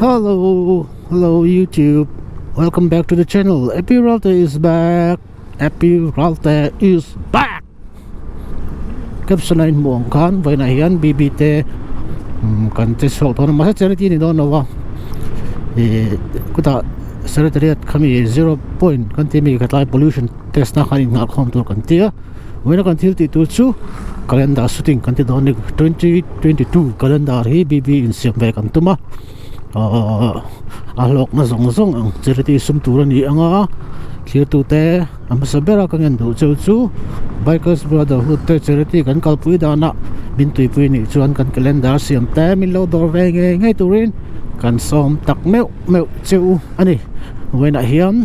Hello, hello YouTube. Welcome back to the channel. Epi Ralte is back. Epi Ralte is back. Caption a inhmuh ang khan vawiinah hian BB te kan che chhuak dawn a mahse charity a ni dawn lo a ih kutah secretariat khami zero point kan tih ami khatlai pollution test na khan inngah khawm tur kan tia vawiina kan thil tih tur chu calendar shooting kan ti dawn a ni 2022 calendar hi BB insiam ve kan tum a ahh a hlawkna zawng zawng ang charity sum tur a ni ang a thirtute a hmasa bera ka ngen duh cheu chu bikers brotherhood te charity kan kalpui danah min tuipui nih chuan kan calendar siam te min lo dawr ve ngei ngei turin kan sawm tak meuh meuh cheu a ni vawiinah hian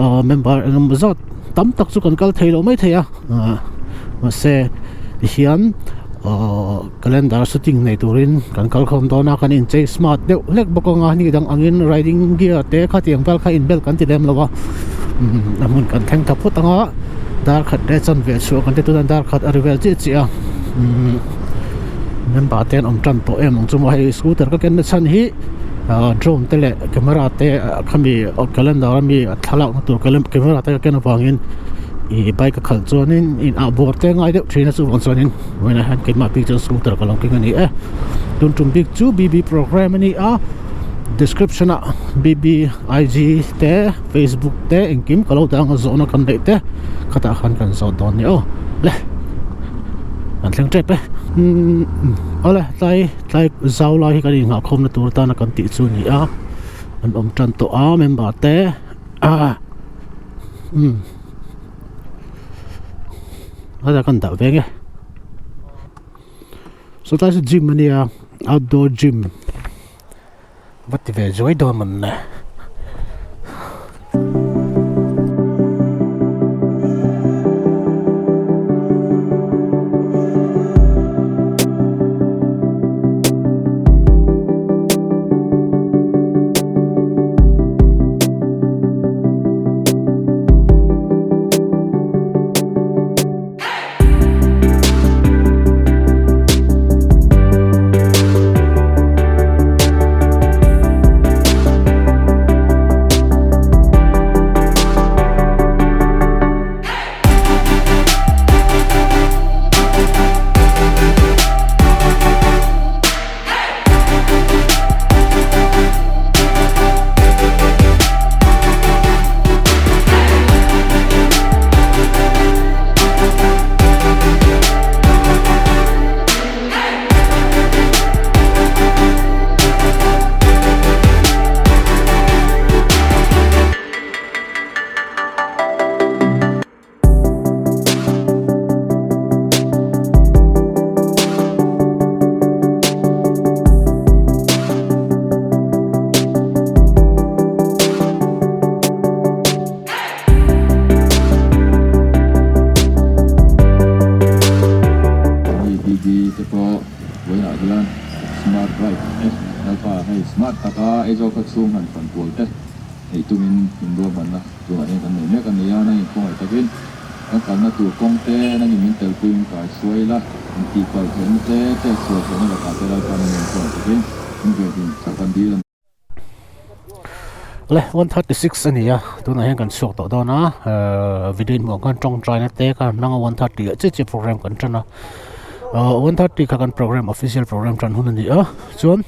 ahh member engemaw zat tam tak chu kan kal thei loh mai thei a ahh mahse tihian ahh. Calendar shooting nei turin kan kal khawm dawn a kan inchei smart deuh hlek bawk ang a ni dang angin riding gear te khatiang vel kha inbel kan ti lem lo a a hmun kan thleng tha phawt ang a dar khat leh chanve chhuah kan ti tunah dar khat a ri vel chiah chiah a member te an awm tan tawh em ang chu maw hei scooter ka ken na chhan hi ah drone te leh camera te khami calendar ami thlalak na tur camera te ka ken avangin ih bike a khalh chuanin in ah bawr te ngai deuh thin a chuvang chuanin. Vawiinah hian keimah bik chuan scooter ka lo keng a ni e tun tum bik chu BB program a ni a description ah BB IG te Facebook te engkim ka lo dah ang a zawhna kan neih te khatah khan kan zawt dawn a ni aw le kan thleng tep e umm awle tlai tlai zau lai hi kan inghah khawmna tur atana kan tih chu a ni a an awm tan tawh a member te ah umm. Hetah kan dah ve nge saw tlai saw gym ania outdoor gym va ti ve zuai dawn mawn le. Mi BB te pawh vawiinah hian smart ride e lalpa hei smart taka Aizawl khaw chhung han fan kual te Ei tumin inruahmanna tunah hian kan nei mek a ni a, nangin khawngaih takin kan kalna tur kawng te, nangin min telpuiin kai hruai la, intihpalh theihna te, chetsual theihna lakah te Lalpa nangin khawngaih takin min venhim sak kan dil a ni. Le, 1:36 a ni a, tunah hian kan chhuak tawh dawn a, video in hmuh ang khan tawngtaina te khan hmang a 1:30 leh chiah chiah program kan tan a, 1:30 kha kan program official program tan hun a ni a, chuan.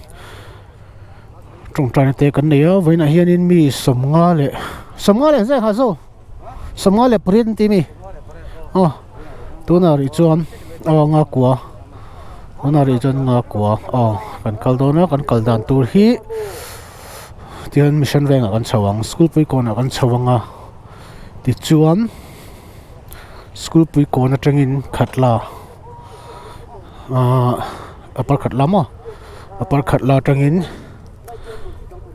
Tawngtaina te kan nei a vawiinah hianin mi sawmnga leh sawmnga leh zai kha zo sawmnga leh pariat an ti mi aw tunah rih chuan aw nga kua tunah rih chuan nga kua aw kan kal dawn a kan kal dan tur hi tihian mission vengah kan chho ang school pui kawnah kan chho ang a tichuan school pui kawn atangin khatla ahh a pakhat la maw a pakhat la atangin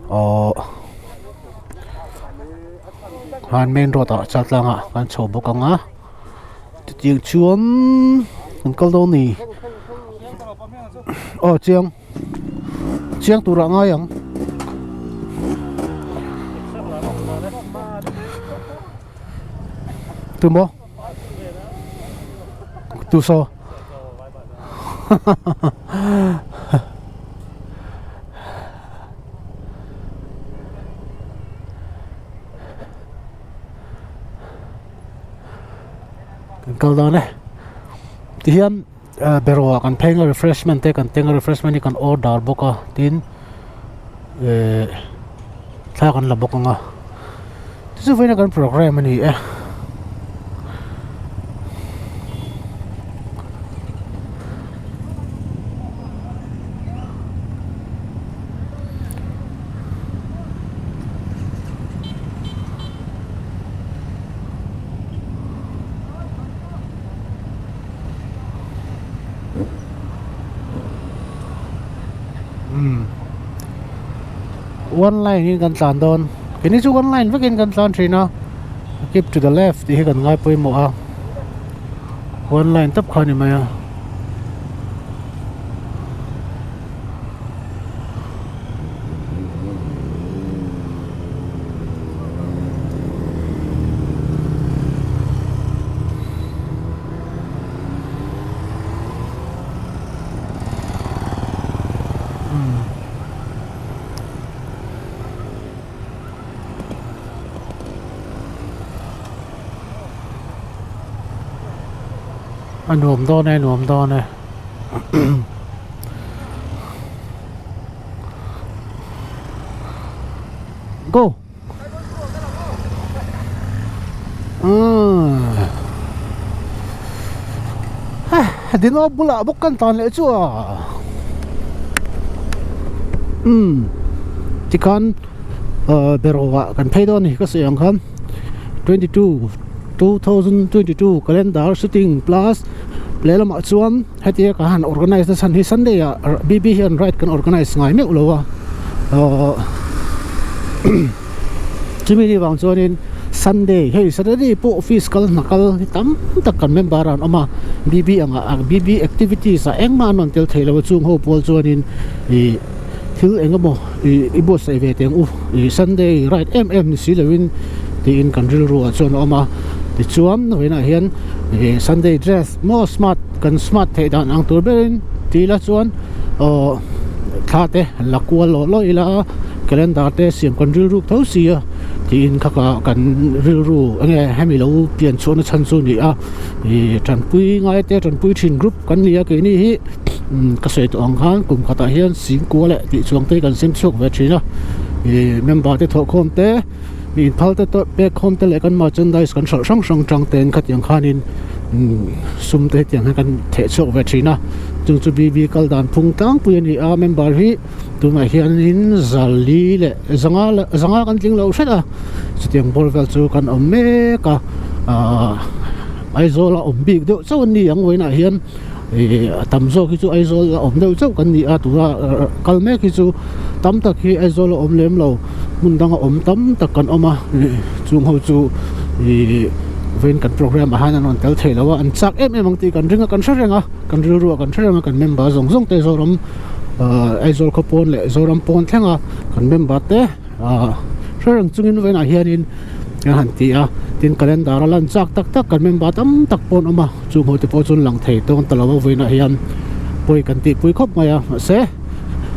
aww khan main road ah chaltlang ah kan chho bawk ang a chutiang chuan kan kal dawn a ni aw chiang chiang turah a ngai ang. Tumaw tu saw Kan kal dawn e. Tihian beraw ah kan phei anga refreshment te kan teng a refreshment hi kan order bawk a tin ehh thla kan la bawk anga chu chu vawiin a kan programme a ni e. Umm one line in kan tlan dawn keini chu one line vekin kan tlan thin a keep to the left tih hi kan ngai pawimawh a one line tawp kha a ni mai a. A nuam dawn e nuam dawn e go dino bulah bawk kan tan leh chu a umm tikhan beraw ah kan phei dawn a ni ka sawi ang khan 22 2022 calendar shooting plus lehlamah chuan hetia ka han organize na chhan hi Sunday ah BB hian ride kan organize ngai meuh lo a ahh chumi ni vang chuanin Sunday hei Saturday pawh office kal hna kal hi tam tak kan member ah an awm a BB angah BB activities ah engmah an rawn tel thei lo a chung ho pawl chuanin ih thil eng emaw ih i buatsaih ve teh ang u ih Sunday ride em em ni si loin tiin kan rilru ah chuan a awm a tichuan vawiinah hian ih Sunday dress maw smart kan smart theih dan ang tur berin ti ila chuan aw thla te la kual lawh lawh ila calendar te siam kan rilru tho si a tiin kha ka kan rilru enge hemi lo pian chhuahna chhan chu a ni a ih tanpui ngai te tanpui thin group kan ni a keini hi. Ka sawi tawh ang khan kum khatah hian singkua leh tih chuang te hi kan sem chhuak ve thin a ih member te thawhkhawm te mi inphal te pek khawm te leh kan merchandise kan hralh hrang hrang tang ten khatiang khanin sum te hetiang hian kan theh chhuak ve thin a chung chu BB kal dan phung tlangpui a ni a member hi tunah hianin zali leh zanga leh zanga kan tling loh hret a chutiang bawr vel chu kan awm mek a ahh Aizawl a awm bik deuh chauh a ni ang vawiinah hian. Ih a tam zawk hi chu Aizawl a awm deuh chauh kan ni a tuna kal mek hi chu tam tak hi Aizawl a awm lem lo hmun danga awm tam tak kan awm a chung ho chu ih vawiin kan programme ah hian an rawn tel thei lo a an chak em em ang tih kan ring a kan hre reng a kan rilru ah kan hre reng a kan member zawng zawng te Zoram ah Aizawl khaw pawn leh Zoram pawn thleng a kan member te ah hre reng chungin vawiinah hianin. Kan han ti a, tin calendar a lan chak tak tak kan member tam tak pawh an awm a, chung ho te pawh chuan lang thei tawn ta lo a vawiinah hian pawi kan tihpui khawp mai a, mahse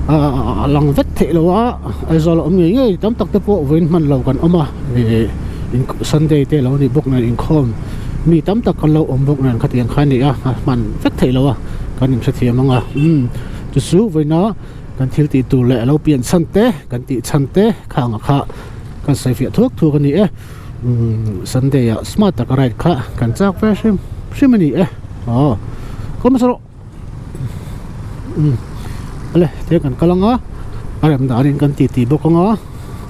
a lang vek theih lo a, Aizawl a awm ngei ngei tam tak te pawh vawiin hman lo kan awm a, ih Sunday te lo ni bawk nen inkhawm mi tam tak kan lo awm bawk nen khatiang kha a ni a, a hman vek theih lo a, kan inhrethiam ang a, umm chu chu vawiina kan thil tih tur leh a lo pian chhan te kan tih chhan te khang ah kha. Kan sawi fiah thuak thuak a ni e umm Sunday ah smart taka ride kha kan chak ve hrim hrim a ni e aw kawm hmasa rawh umm awle tiang kan kal anga a rem danin kan ti ti bawk anga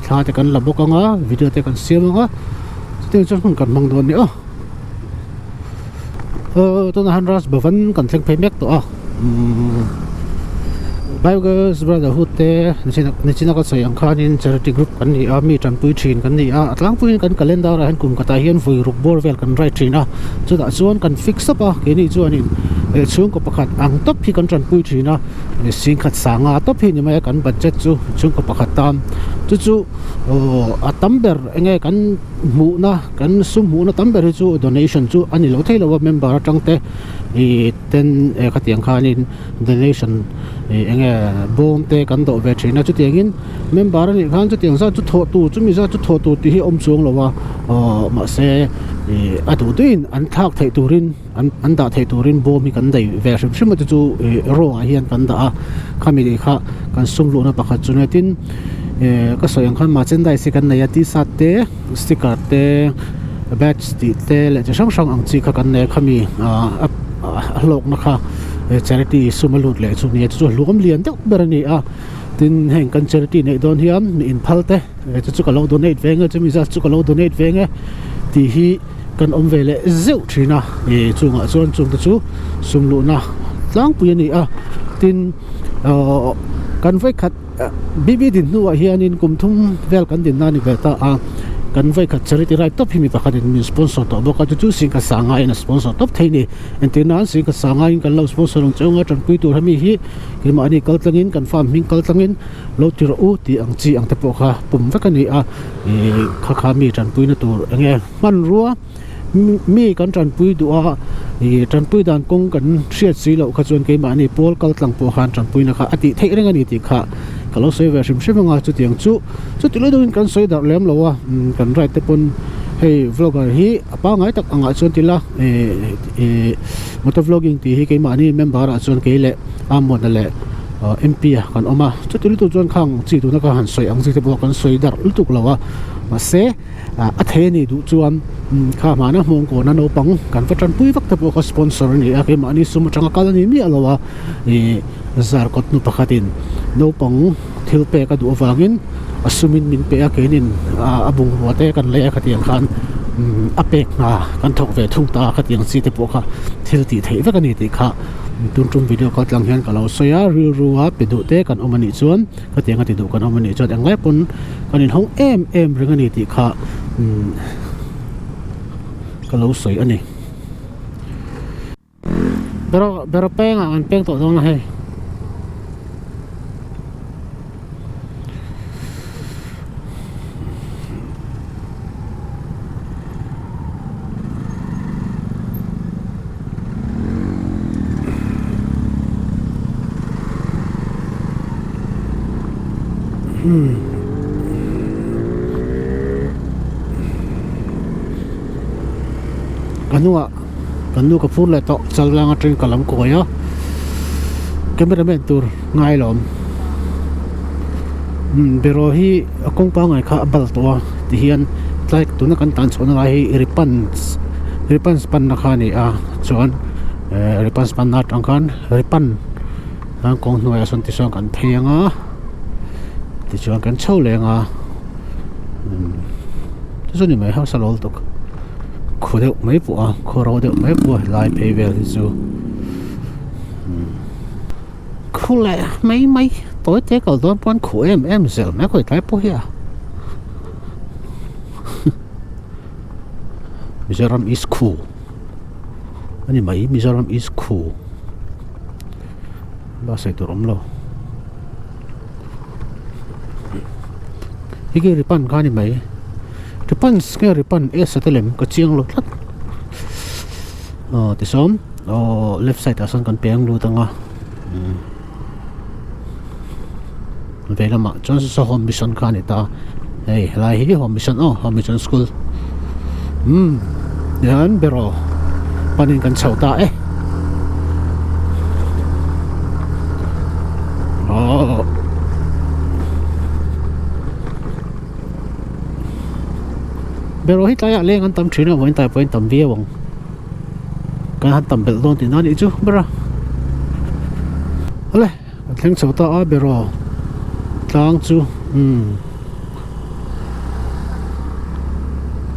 thla te kan la bawk anga video te kan siam anga chutiang chuan hun kan hmang dawn a ni aw aw tunah hian Raj Bhavan kan thleng phei mek tawh a umm Biogas Brotherhood te nichina ka sawi ang khanin charity group kan ni a mi tanpui thin kan ni a a tlangpuiin kan calendar ah hian kum khatah hian vawi ruk bawr vel kan write thin a chutah chuan kan fix up a keini chuanin eh chhungkaw pakhat ang tawp hi kan tanpui thin a singkhat sanga tawp hi ni mai a kan budget chu chhungkaw pakhat tan chu chu aw a tam ber enge kan hmuhna kan sum hmuhna tam ber hi chu donation chu a ni lo thei lo a member atang te ih ten eh khatiang khanin donation ih enge bawm te kan dawh ve thin a chutiangin member a nih khan chutiang zat chu thawh tur chumi zat chu thawh tur tih hi a awm chuang lo a aw mahse Ih a duh duhin an thlak theih turin an an dah theih turin bawm hi kan daih ve hrim hrim a chu chu ih rawngah hian kan dah a khami leh kha kan sum luhna pakhat chu nia tin eh ka sawi ang khan merchandise hi kan nei a t-shirt te sticker te badge tih te leh chi hrang hrang ang chi kha kan nei a khami ah a hlawkna kha charity sum a lut leh chu nia chu chu hluam lian deuh ber a ni a tin heng kan charity neih dawn hian mi inphal te. Chu chu ka lo donate ve nge chumi zat chu ka lo donate ve nge tih hi kan awm ve leh zeuh thin a ih chungah chuan chungte chu sum luhna tlangpui a ni a tin ahh kan vawikhat B_B din hnuah hianin kum thum vel kan din na a ni ve ta a kan vawikhat charity ride tawp hi mi pakhatin min sponsor tawh bawk a chu chu singkhat sangaiin a sponsor tawp thei a ni engtir nan singkhat sangaiin kan lo sponsor ang cheu ang a tanpui tur hemi hi keimahni kal tlangin kan farm hming kal tlangin. Lo ti rawh u tih ang chi ang te pawh kha pum vek a ni a ih kha kha mi tanpuina tur eng nge hmanrua mi kan tanpui duh a ih tanpui dan kawng kan hriat si loh kha chuan keimahni pawl kal tlang pawh khan tanpuina kha a tih theih reng a ni tih kha ka lo sawi ve hrim hrim ang a chutiang chu chuti lutuk in kan sawi darh lem lo a kan ride te pawn hei vlogger hi a pangngai tak angah chuan ti la ih ih motor vlogging tih hi keimahni member ah chuan kei leh Amona leh. MP a kan awm a chuti lutuk chuan khang chi tuna ka han sawi ang chi te pawh kan sawi darh lutuk lo a mahse a thei a nih duh chuan kha hmana hmawng kawna naupang kan va tanpui vak te pawh kha sponsor a ni a keimahni sum atanga kal a ni miah lo a ih zarkawt nu pakhatin naupang thil pek a duh avangin a sumin min pe a keinin a bungrua te kan lei a khatiang khan a pek hna kan thawk ve thung ta a khatiang chi te pawh kha thil tih theih vek a ni tih kha. Tun tum video kal tlang hian ka lo sawi a rilru a pe duh te kan awm a nih chuan khatiang a ti duh kan awm a nih chuan englai pawn kan inhawng em em reng a ni tih kha umm ka lo sawi a ni. Beraw beraw pengah kan peng tawh dawn a hei. Ka hnungah kan nu ka phur leh tawh challang atangin ka lam kawi a camera man tur ngai lo awm beraw hi a kawng pangngai kha a bal tawh a tihian tlai tuna kan tan chhuahna lai hi ripans ripans panna kha a ni a chuan eh ripans panna atang khan ripan kawng hnuaiah sawn tichuan kan phei ang a tichuan kan chho leh ang a chu chu ni mai hausa lo lutuk khu deuh mai pawh a khaw ro deuh mai pawh a helai phei vel hi chu. Khu leh mai mai tawi te kal dawn pawn khuh em em zel mai khawi tlai pawh hi a Mizoram is khu a ni mai Mizoram is khu bak sawi tur awm lo hei khi ripan kha a ni mai ripan nge ripan s a te lem ka chiang lo tlat aw tisawn. Aw left side ah sawn kan peng lut ang a umm veilamah chuan saw home mission kha a ni ta hei helai hi home mission aw home mission school umm tihian beraw panin kan chho ta e aww. Beraw hi tlaiah leng an tam thin a vawiin tlai pawhin tam viau ang. Kan han tam belh dawn tihna anih chu ber a awle kan thleng chho ta a beraw tlang chu umm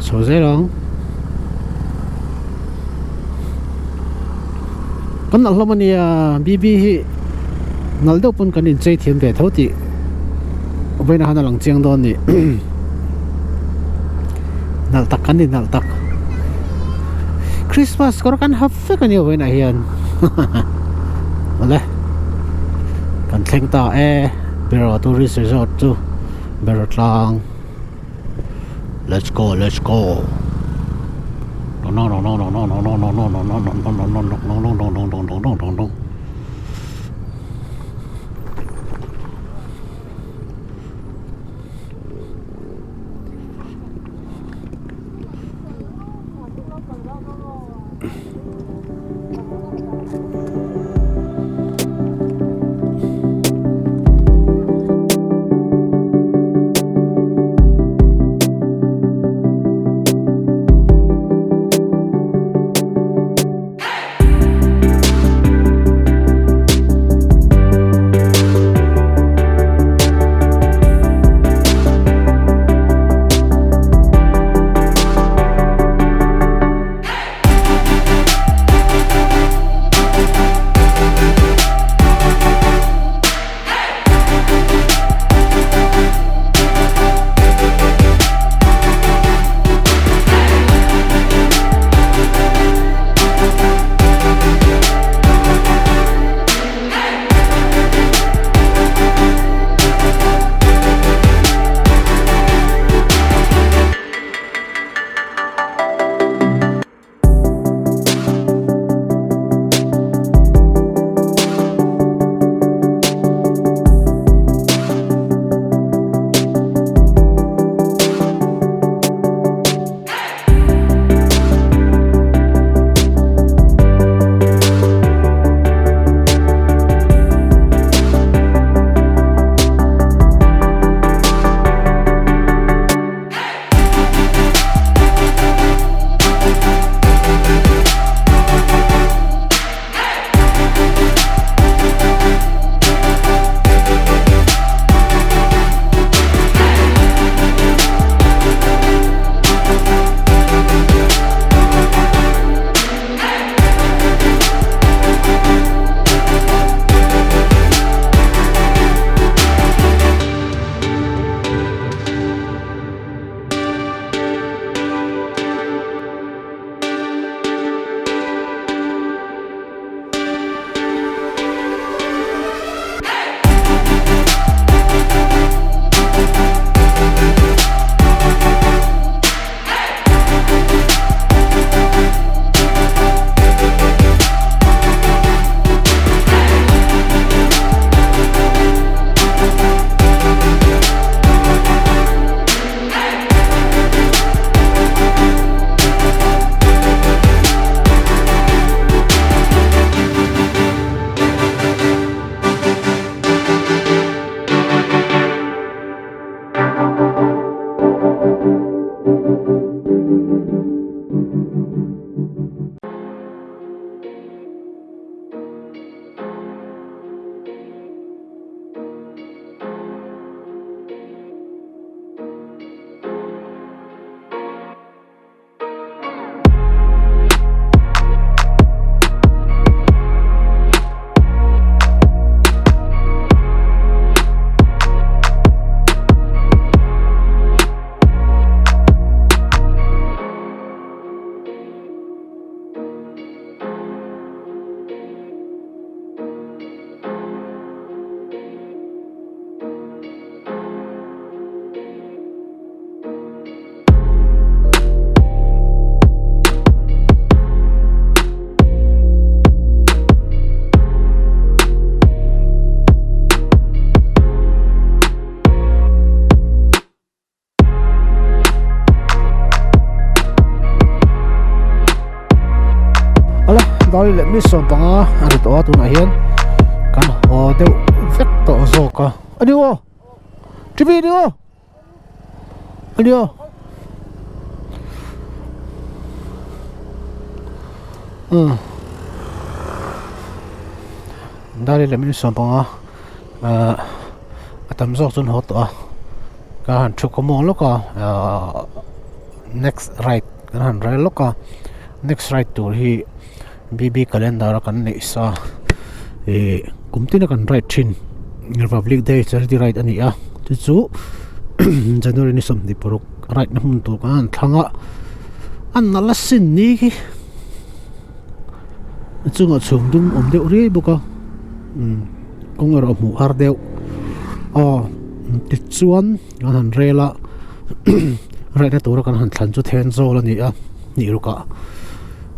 chho zel ang kan nalh hlawm ania B_B hi nalh deuh pawn kan inchei thiam ve tho tih vawiin ah khan a lang chiang dawn a ni. Nalh tak kan ni nalh tak Christmas kawr kan hap vek a nia vawiinah hian awle kan thleng ta e Beraw tourist resort chu Beraw tlang let's go let's go Dali leh mi 15 a ri tawh a tunah hian kan haw deuh vek tawh zawk a a ni aw Chibi ni aw a ni aw umm Dali leh mi 15 ahh a tam zawk chu an haw tawh a ka han thu khawmuang lawk a ahh next ride kan han rel lawk a next ride tur hi bb calendar a kan neih sa ih kum tin a kan ride thin republic day charity ride a ni a chu chu january ni 26 ride na hmun tur kan han thlang a a nalh asin ni khi a chungah chhum dum awm deuh riai bawk a umm kawng erawh a hmuh har deuh aw tichuan kan han rel a ride na tura kan han thlan chu Thenzawl a ni a hnih rukah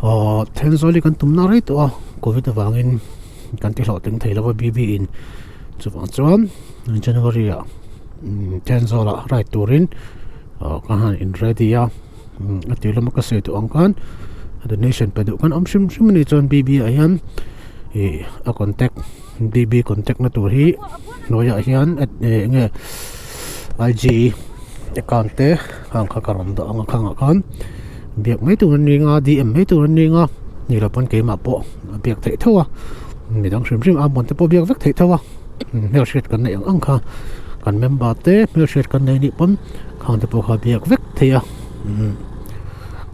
aww Thenzawl hi kan tum na rei tawh a covid avangin kan ti hlawhtling thei lo va B B in chuvang chuan January ah Thenzawl ah ride turin aww kan han in ready a a tir lama ka sawi duh ang khan donation pe duh khan awm hrim hrim a nih chuan B B ah hian ih a contact B B contact na tur hi hnuaiah hian eng nge I G account te khang kha ka rawn dah ang a khangah khan biak mai tur an ni ang a D M mai tur an ni ang a ni lo pawn keimah pawh a biak theih tho a midang hrim hrim a muan te pawh biak vek theih tho a hmelhriat kan neih ang ang kha kan member te hmelhriat kan nei nih pawn khang te pawh kha biak vek theih a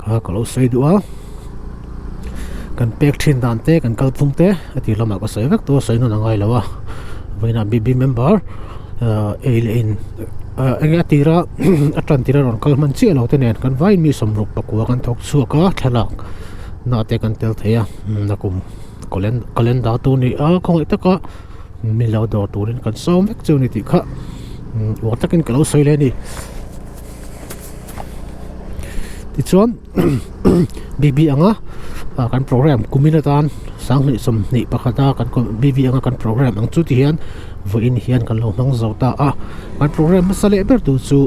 kha ka lo sawi duh a kan pek thin dan te kan kalphung te a tih lamah ka sawi vek tawh a sawi nawn a ngai lo a vawiinah B B member ei leh in eng nge a tira a tan tira rawn kal hman chiah lo te nen kan vaiin mi 64 kan thawk chhuak a thlalak na te kan tel thei a nakum calendar tur ni a khawngaih taka mi lo dawr turin kan sawm vek chu ni tih kha uar takin ka lo sawi leh a ni tichuan B B anga kan program kumin atan 2021 a kan B B anga kan program ang chu ti hian vawiin hian kan lo hmang zo ta a kan program hmasa leh ber tur chu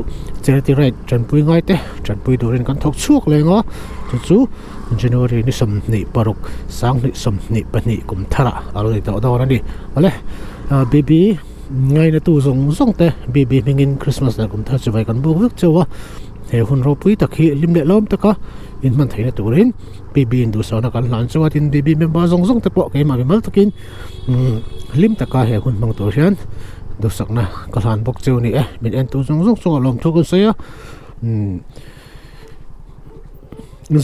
charity ride tanpui ngai te tanpui turin kan thawk chhuak leng a chu chu January ni 26 2022 kum tharah a lo ni tawh dawn a ni awle B B ngaina tu zawng zawng te B B hmingin Christmas leh kum thar chibai kan buk vek cheu a he hun ropui tak hi hlim leh lawm taka in hman theihna turin B B in duhsakna kan hlan chu a tin B B member zawng zawng te pawh keimah mimal takin hlim taka he hun hmang tur hian duhsakna ka hlan bawk cheu a ni e min en tu zawng zawng chungah lawmthu kan sawi a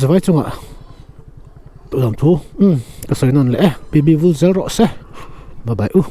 zavai chungah lawmthu ka sawi nawn leh e B B vul zel rawh se bye bye u.